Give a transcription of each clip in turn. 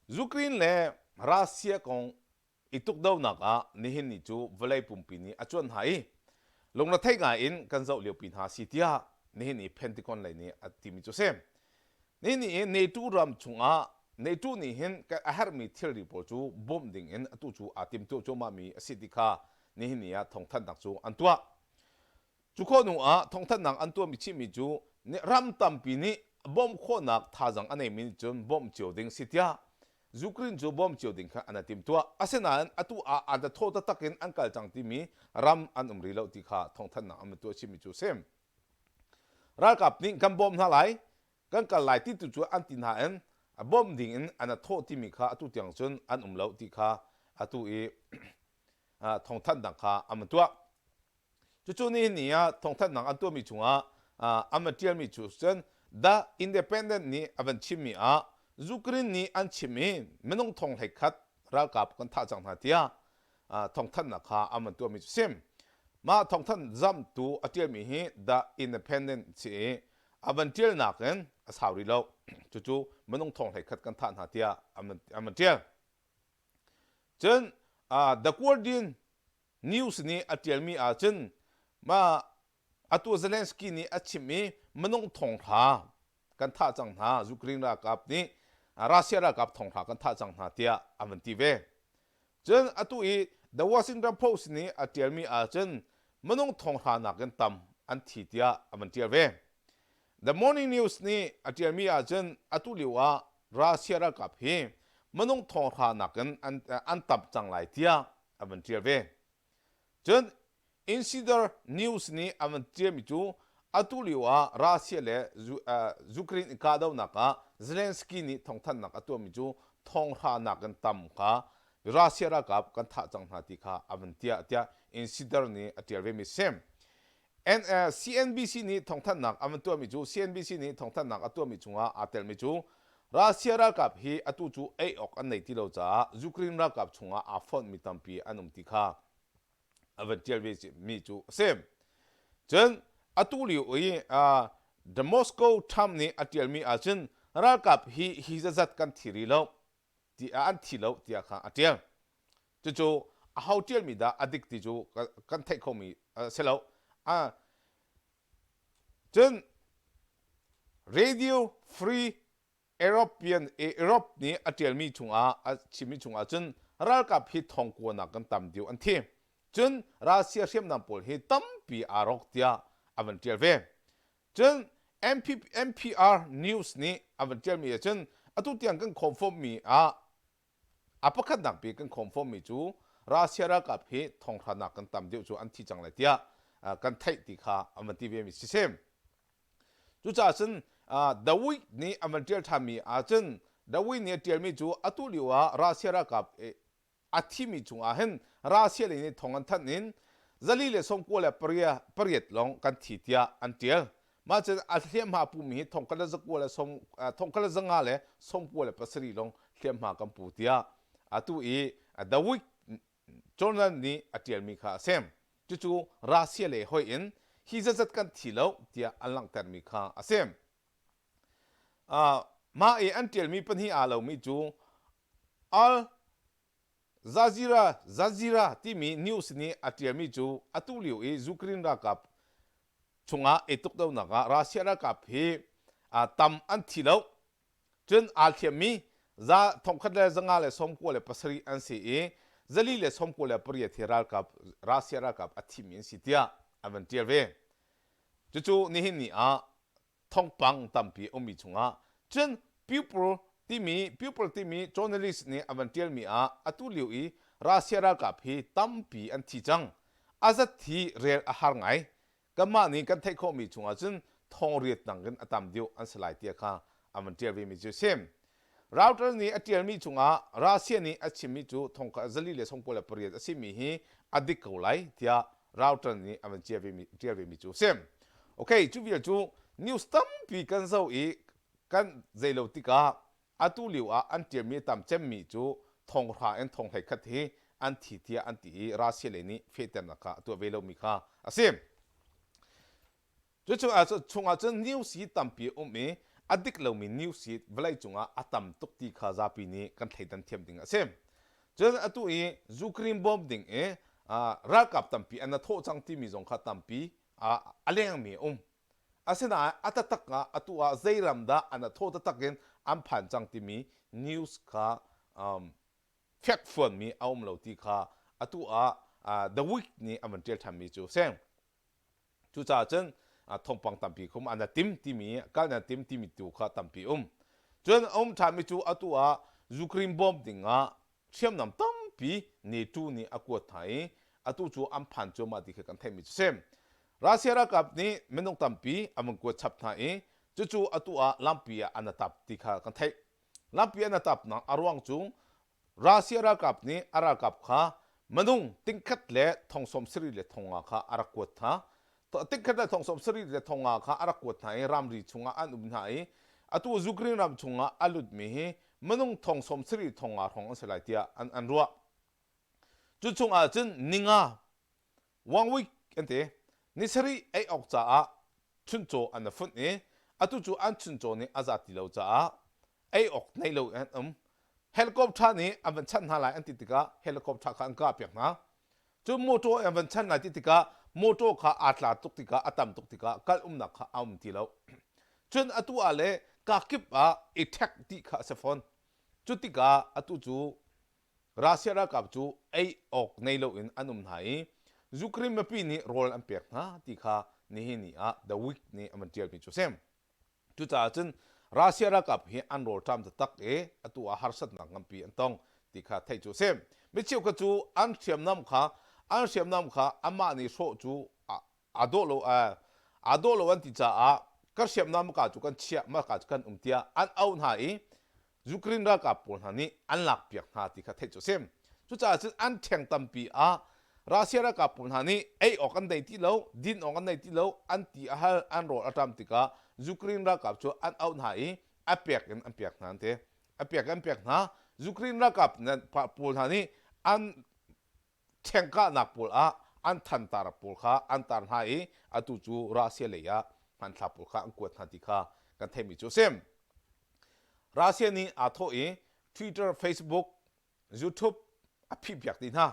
Ukraine le Russia kong i tukdonak ah nihin ni cu vawlei pumpi nih a cuanh hna i lungretheih ngai in kan zoh liopi hna si tiah nihin i Pentagon lei nih a timi cu a si. Nihin ni i NATO ram chungah NATO nih hin a herhmi thilri pawl cu bawmh ding in atu cu aa timtuah cuahmahmi a si ti kha nihin ni ah thawngthanhnak cu an tuah. Cu khawh hnu ah thawngthanhnak an tuahmi chimmi cu ram tampi nih bawmh khawhnak thazaang a neimi nih cun bawmh cio ding si tiah Ukraine cu bawmh cio ding kha an i timtuah. Asinain atu ah an thaw taktak in an kal cang timi ram an um rih lo ti kha thawngthanhnak an van tuah chimmi cu a si. Ralkap nih kan bawmh hna lai, kan kal lai ti tu cu an ti hna in a bawmh ding in an thawh timi kha atu tiang cun an um lo ti kha atu i thawngthanhnak kha an van tuah. Cucu nihin ni ah thawngthanhnak an tuahmi chungah an van ṭialmi cu cun The Independent nih a van chimmi ah Ukraine nih an chim i minung thong 11 ralkap kan thah cang hna tiah thawngthanhnak kha an van tuahmi cu sim. Mah thawngthanh zamtu a ṭialmi hi The Independent si i a van ṭialnak in a sau rih lo. Cucu minung thong 11 kan thah hna tiah an van ṭial. Cun The Guardian News nih a ṭialmi ahcun mah atu Zelensky nih a chim i minung thonghra kan thah cang hna Ukraine ralkap nih Russia ralkap thonghra kan thah cang hna tiah an van ti ve. Cun atu i The Washington Post nih a ṭialmi ahcun minung thonghra nakin tam an thi tiah an van ṭial ve. The Morning News nih a ṭialmi ahcun atu lio ah Russia ralkap hi minung thonghra nakin an, an tam cang lai tiah a van ṭial ve. Cun Insider News nih a van ṭialmi cu atu lio ah Russia le Ukraine i kahdohnak ah Zelensky nih thawngthanhnak a tuahmi cu thonghra nakin tam kha Russia ralkap kan thah cang hna ti kha a van tiah tiah Insider nih a ṭial vemi a si. CNBC nih thawngthanhnak an van tuahmi cu CNBC nih thawngthanhnak a tuahmi chungah aa telmi cu Russia ralkap hi atu cu ei awk an nei ti lo caah Ukraine ralkap chungah aa fonhmi tampi an um ti kha a van ṭial ve mi cu a si. Cun atu lio i The Moscow Times nih a ṭialmi ahcun ralkap hi hi zazat kan thi rih lo ti an thi lo tiah kha a ṭial. Cucu aho ṭialmi dah a dik ti cu kan theih khomi a si lo. Cun Radio Free European Europe nih a ṭialmi chungah a chimmi chungah cun ralkap hi thongkuanak kan tam deuh an thi. Cun Russia hriamnam pawl hi tampi aa rawk tiah a van ṭial ve. Cun MP, NPR News nih a van ṭialmi ah cun atu tiang kan khawmfawmmi ah A pakhatnak bik kan khawm fawmmi cu Russia ralkap hi thonghranak kan tam deuh cu an thi cang lai tiah kan theih ti kha an van ti ve mi si. Cucaah cun The Week nih an van ṭial ṭhanmi ahcun The Week nih a ṭialmi cu atu lio ah Russia ralkap a thimi chungah hin Russia lei nih thong an thanh in 498 lawng kan thi tiah an ṭial. Mah cun a hliamhma pumi hi 1597 lawng hliamhma kan pu tiah atu i The Week Journal nih a ṭialmi kha a si. Cucu Russia lei hoih in hi zatzat kan thi lo tiah an langhtermi kha a si. Mah i an ṭialmi pahnih aa lomi cu Al Jazeera, Jazeera timi news nih a ṭialmi cu atu lio i Ukraine ralkap chungah i tukdohnak ah Russia ralkap hi tam an thi lo. Cun aa hliammi za 1597 an si i 498 hi ralkap Russia ralkap a thimi an si tiah an van ṭial ve. Cucu nihin ni ah thawngpang tampi a ummi chungah cun People timi People timi journalist nih a van ṭialmi ah atu lio i Russia ralkap hi tampi an thi cang. A zat hi rel a har ngai. Kanmah nih kan theih khawhmi chungah cun thawngriat nakin a tam deuh an si lai tiah kha an van ṭial vemi cu a si. Reuters nih a ṭialmi chungah Russia nih a chimmi cu thongkhat 498 a simi hi a dik ko lai tiah Reuters nih a van ṭial vemi cu a si. Okay, cu vial cu news tampi kan zoh i kan zeilo tikah atu lio ah an ṭialmi a tam cemmi cu thonghra in thong 11 hi an thi tiah an ti i Russia lei nih fehternak kha a tuah ve lomi kha a si. Cucu chungah cun news hi tampi a um i. A dik lomi news hi vawlei cungah a tam tuk ti kha zapi nih kan thleidan thiam ding a si. Cun atu i Ukraine bawm ding i ralkap tampi an thawh cang timi zong kha tampi a lengmi a um. Asinain a taktak ah atu ah zei ram dah an thawh taktak in an phan cang timi news kha um, fekfuanmi a um lo ti kha atu ah The Week nih an van ṭial ṭhanmi cu a si. Cucaah cun thawngpang tampi khum an tim timi kal nan tim timi tu kha tampi um. Cun a um ṭhanmi cu atu ah Ukraine bawm dingah hriamnam tampi NATO nih a kuat hna i atu cu an phan cuahmah ti kha kan theihmi cu si. Russia ralkap nih minung tampi an vun kuat chap hna i cucu atu ah lampi ah an tap ti kha kan theih. Lampi an tapnak a ruang cu Russia ralkap nih a ralkap kha minung tingkhat le thong sawm sarih le thong nga kha a rak kuat hna. Tingkhat le thong sawm sarih le thong nga kha a rak kuat hna i ramri chungah an um hna i atu Ukraine ram chungah a lutmi hi minung thong sawm sarih thong nga hrawng an si lai tiah an, an ruah. Cu chungah cun ninga one week an ti ni sarih ei awk caah chuncaw an funh i atu cu an chuncaw nih a zat ti lo caah ei awk nei lo an um. Helicopter nih an van chanh hna lai an ti tikah helicopter kha an kah piak hna. Cun motor an van chanh lai ti tikah motor kha aa tla tuk tikah a tam tuk tikah kal umnak kha a um ti lo. Cun atu ah le kakip ah i ṭhek dih kha a si fawn. Cu tikah atu cu Russia ralkap cu ei awk nei loin an um hna i Ukraine mipi nih rawl an pek hna ti kha nihin ni ah The Week nih an van ṭialmi cu a si. Cucaah cun Russia ralkap hi an rawlṭam taktak i atu ah harsatnak nganpi an tong ti kha theih cu a si. Mi cheukhat cu an hriamnam kha an hriamnam kha anmah nih hrawh cu aa dawh lo aa dawh lo an ti caah kan hriamnam ka cu kan chiah maka cu kan um tiah an auh hna i Ukraine ralkap pawl hna nih an lakpiak hna ti kha theih cu a si. Cucaah cun an ṭheng tampi ah Russia ralkap pawl hna nih ei awk an nei ti lo, din awk an nei ti lo, an ti a hal, an rawl a ṭam tikah Ukraine ralkap cu an auh hna i a pek in an pek hna an ti. A pek in an pek hna. Ukraine ralkap pawl hna nih an ṭhengkahnak pawl ah an thantar pawl kha an tar hna i atu cu Russia lei ah hmanthlak pawl kha an kuat hna ti kha kan theihmi cu a si. Russia nih aa thawh i Twitter, Facebook, YouTube a phihpiak dih hna.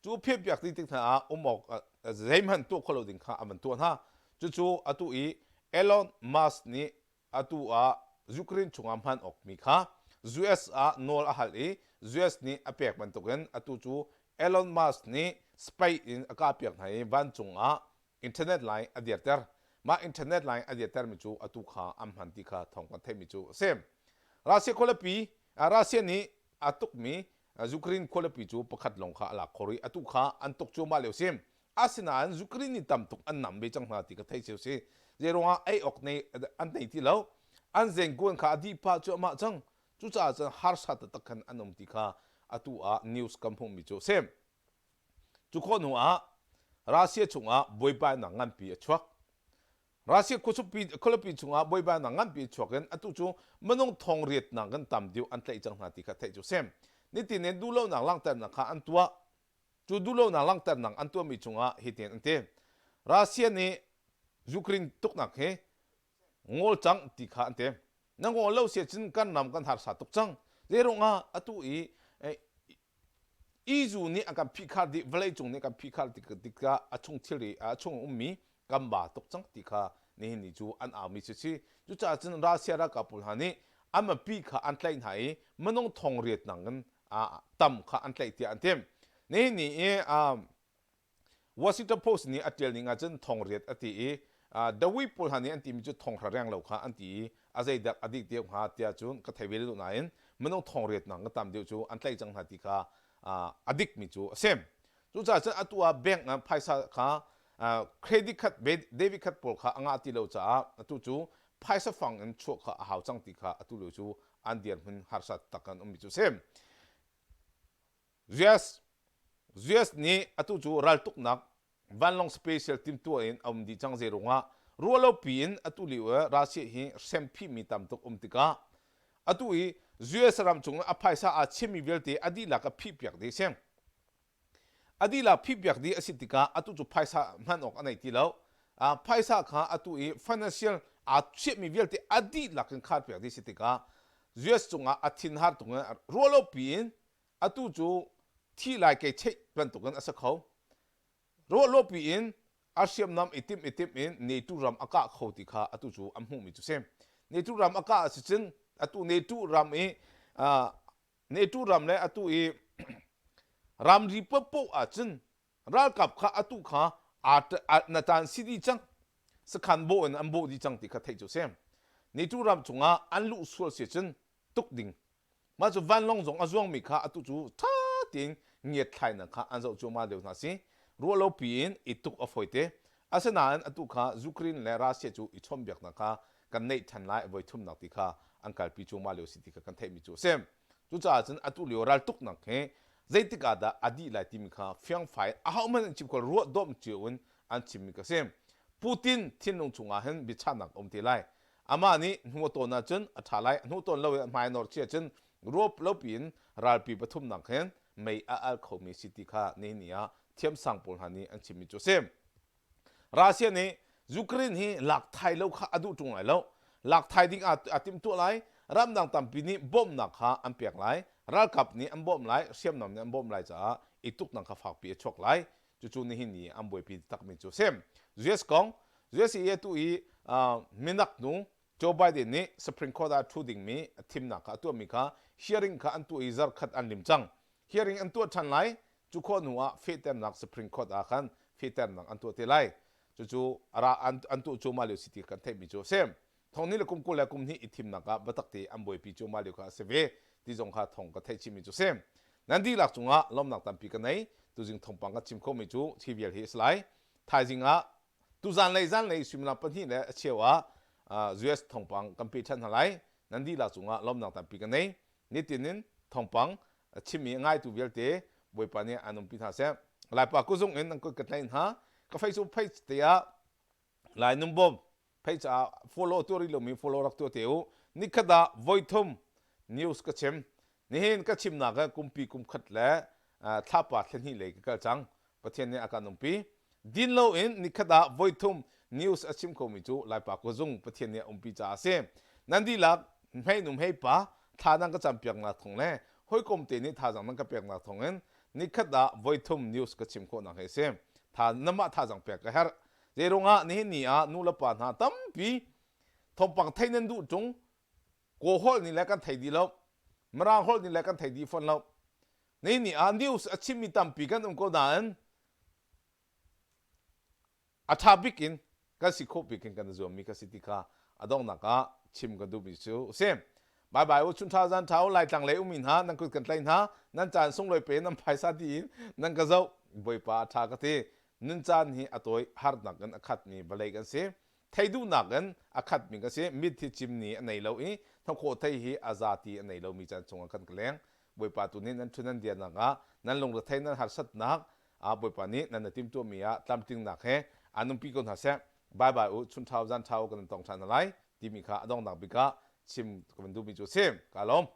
Cu phihpiak dih tik hna ah um awk zeihmanh tuah kho lo ding kha an van tuah hna. Cucu atu i Elon Musk nih atu ah Ukraine chungah hman awk mi kha US ah nawl a hal i US nih a pek bantukin atu cu Elon Musk nih space in a kahpiak hna i vancung ah internet line a dirter. Mah internet line a dirtermi cu atu kha an hman ti kha thawng kan theihmi cu a si. Russia khualipi Russia nih a tukmi Ukraine khualipi cu pakhat lawng kha a lak khawh rih. Atu kha an tuk cuahmah lio si. Asinain Ukraine nih tam tuk an nam ve cang hna ti ka thei cio si. Zeiruangah ei awk nei an nei ti lo. An zengkuan kha a dih pah cuahmah cang. Cucaah cun harsa taktak khan an um ti kha atu ah news kan hmuhmi cu a si. Cu khawh hnu ah Russia chungah buaibainak nganpi a chuak. Russia khualipi chungah buaibainak nganpi a chuak in atu cu minung thong riatnak in tam deuh an tlaih cang hna ti kha theih cu a si. Nitin in duhlonak langhternak kha an tuah. Cu duhlonak langhternak an tuahmi chungah hitin an ti. Russia nih Ukraine tuknak hi ngol cang ti kha an ti. Na ngol lo si ahcun kan ram kan harsa tuk cang. Zeiruangah atu i EU nih a kan phihkhar dih, vawleicung nih a kan phihkhar tikah a chung thilri a chung ummi kan ba tuk cang ti kha nihin ni cu an aumi cu si. Cucaah cun Russia ralkap pawl hna nih an mipi kha an tlaih hna i minung thong riat nang in tam kha an tlaih tiah an ti. Nihin ni i Washington Post nih a ṭial ning ahcun thong riat a ti i Dawi pawl hna nih an timi cu thong hra reng lo kha an ti i a zeidak a dik deuh hnga tiah cun ka thei ve lo nain minung thong riat nak ka tam deuh cu an tlaih cang hna ti kha a dikmi cu a si. Cucaah cun atu ah bank ah phaisa kha credit card debit card pawl kha a ngah ti lo caah atu cu phaisa fang in chuah kha a hau cang ti kha atu lio cu an dirhmun harsa tak an ummi cu a si. US US nih atu cu raltuknak vanlawng special timtuah in a um dih cang zeiruangah ruahlopi in atu lio i Russia hi hremphihmi tam tuk um tikah atu i US ram chung a phaisa aa chimmi vialte a dihlak a phihpiak dih a si. A dihlak phihpiak dih a si tikah atu cu phaisa hman awk a nei ti lo. Phaisa kha atu i financial aa chiahmi vialte a dihlak in kharpiak dih si tikah US cungah a thinhar tung in ruahlopi in atu cu thi lai kei cheih bantukin a si kho. Ruahlopi in a hriamnam i timh i timh in NATO ram a kah kho ti kha atu cu an hmuhmi cu si. NATO ram a kah si cun atu NATO ram i NATO ram le atu i ramri paohpaoh ahcun ralkap kha atu kha na tan si dih cang sakhan bawh in an bawh dih cang ti kha theih cu si. NATO ram chungah an luh sual si cun tuk ding Mah cu vanlawng zong a zuangmi kha atu cu ṭha tein ngiatthlainak kha an zoh cuahmah lio hna si. Ruahlopi in i tuk a fawite. Asinain atu kha Ukraine le Russia cu i chawnhbiaknak kha kan neih ṭhan lai voi thumnak ti kha an kalpi cuahmah lio si ti kha kan theihmi cu a si. Cucaah cun atu lio raltuknak hi zeitik ah dah a dih lai timi kha fiangfai in ahohmanh an chim kho ruah dawm cio in an chimmi ka si. Putin thinlung chungah hin biachahnak a um te lai. Amah nih hnu a tawn ahcun a ṭha lai, hnu tawn lo in a hmai a nor chih ahcun ruap lopi in ralpi pathumnak hin mei a alh khomi si ti kha nihin ni ah thiamsang pawl hna nih an chimmi cu a si. Russia nih Ukraine hi lak thai lo kha a duh ṭung lai lo. Lak thai ding ah a timhtuah lai. Ramdang tampi nih bawmhnak kha an pek lai. Ralkap nih an bawmh lai, hriamnam nih an bawmh lai caah i tuknak kha fakpi a chuak lai. Cucu nihin ni an buaipi takmi cu a si. US kong, US i atu i minak nu Joe Biden nih Supreme Court ah ṭhu dingmi thimnak kha a tuahmi kha hearing kha an tuah i zarkhat an lim cang. Hearing an tuah ṭhan lai. Cu khawh hnu ah fehternak Supreme Court ah khan fehternak an tuah te lai. Cucu an, an tuah cuahmah lio si ti kan theihmi cu a si. Thong hnih le kum 20 le kum hnih i thimnak ah biatak te an buaipi cuahmah lio kha a si ve ti zong kha thong ka theih chihmi cu a si. Nan dihlak cungah lawmhnak tampi ka nei. Tuzing thawngpang ka chim khomi cu hi vial hi a si lai. Thaizing ah tuzan lei zanlei suimilam pahnih le a cheu ah US thawngpang kan pe ṭhan hna lai. Nan dihlak cungah lawmhnak tampi ka nei. Nitin in thawngpang a chimmi a ngaitu vialte Bawipa nih an umpi hna seh. Laipa kuzung in nan kut ka tlaih hna. Ka Facebook page te ah Lai Nun Bawm page ah follow tuah rih lomi follow rak tuah te u. Nikhat ah voithum news ka chim. Nihin ka chimnak ah kumpi kumkhat le thlapa thlahnih lei ka kal cang. Pathian nih a kan umpi. Din loin nikhat ah voithum news a chim khomi cu Laipa kuzung Pathian nih a umpi caah a si. Nan dihlak hmeinu hmeipa thla nan ka campiaknak thawng le hawikom te nih thazaang nan ka peknak thawng in nikhat ah voithum news ka chim khawhnak hi a si. Tha namah thazaang pek ka herh. Zeiruangah nihin ni ah nu le pa hna tampi thawngpang theih nan duh ṭung Kaw holh nih le kan thei dih lo. Mirang holh nih le kan thei dih fawn lo. Nihin ni ah news a chimmi tampi kan um ko nain a ṭha bik in kan si khawh bik in kan i zuammi ka si ti kha a donghnak ah chim kan duhmi cu a si. Bye bye u chun ṭha zan ṭha u Laitlang lei ummi hna nan kut kan tlaih hna nan caan sunglawi pe nan phaisa ti in nan ka zoh Bawipa a ṭha ka ti nun caan hi a tawi harnak in a khatmi vawlei kan si thei duhnak in a khatmi kan si mit hi cim ni a nei lo i hnawkhawh thei hi a za ti a nei lomi caan chungah kan ka leng Bawipa tu nih nan ṭhun nan dirnak ah nan lungrethei nan harsatnak ah Bawipa nih nan na timhtuahmi ah tlamtlingnak he aan umpi ko hna seh bye bye u chun ṭhau zan ṭhau kan in tong ṭhan hna lai timi kha a donghnak bik ah chim ka van duhmi cu a si ka lawm.